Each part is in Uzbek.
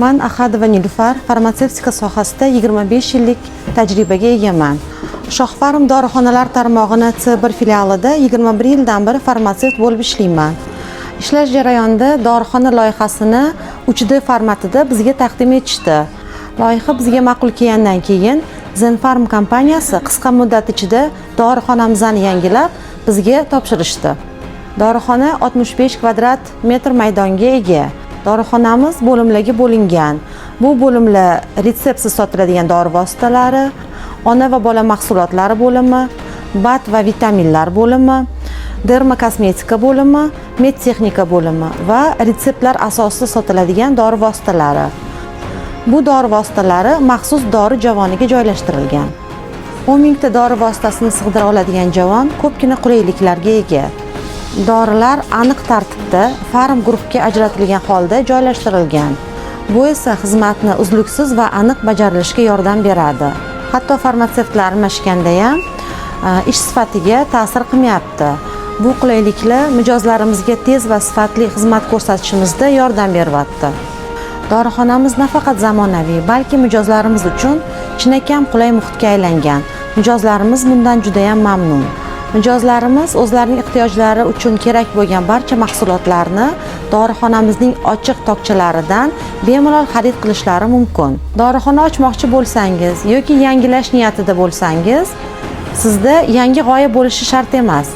Man Ahadova Nilufar, farmatsevtika sohasida 25 yillik tajribaga egaman. Shohfarm dorixonalar tarmog'ini C1 filialida 21 yildan beri farmatsevt bo'lib ishlayman. Ishlash jarayonida dorixona loyihasini 3D formatida bizga taqdim etishdi. Loyiha bizga ma'qul kelgandan keyin Zenfarm kompaniyasi qisqa muddat ichida dorixonamizni yangilab bizga topshirishdi. Dorixona 65 kvadrat metr maydonga ega. Dorixonamiz bo'limlarga bo'lingan. Bu bo'limlar retseptsiz sotiladigan dori vositalari, ona va bola mahsulotlari bo'limi, BAD va vitaminlar bo'limi, dermakosmetika bo'limi, medtexnika bo'limi va retseptlar asosida sotiladigan dori vositalari. Bu dori vositalari maxsus dori javoniga joylashtirilgan. 10 mingta dori vositasini sig'dira oladigan javon ko'pgina qulayliklarga ega. Dorilar aniq tartibda farm guruhga ajratilgan holda joylashtirilgan. Bu esa xizmatni uzluksiz va aniq bajarilishiga yordam beradi. Hatto farmatsevtlar almashganda ham ish sifatiga ta'sir qilmayapti. Bu qulayliklar mijozlarimizga tez va sifatli xizmat ko'rsatishimizda yordam beryapti. Dorixonamiz nafaqat zamonaviy, balki mijozlarimiz uchun chinakam qulay muhitga aylangan. Mijozlarimiz bundan juda ham mamnun. Mijozlarimiz o'zlarining ehtiyojlari uchun kerak bo'lgan barcha mahsulotlarni dorixonamizning ochiq tokchalaridan bemalol xarid qilishlari mumkin. Dorixona ochmoqchi bo'lsangiz yoki yangilash niyatida bo'lsangiz, sizda yangi g'oya bo'lishi shart emas.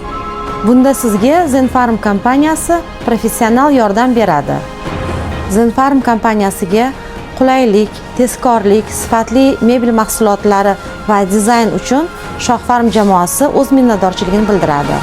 Bunda sizga Zenfarm kompaniyasi professional yordam beradi. Zenfarm kompaniyasiga qulaylik, tezkorlik, sifatli mebel mahsulotlari va dizayn uchun Shohfarm jamoasi o'z minnatdorchiligini bildiradi.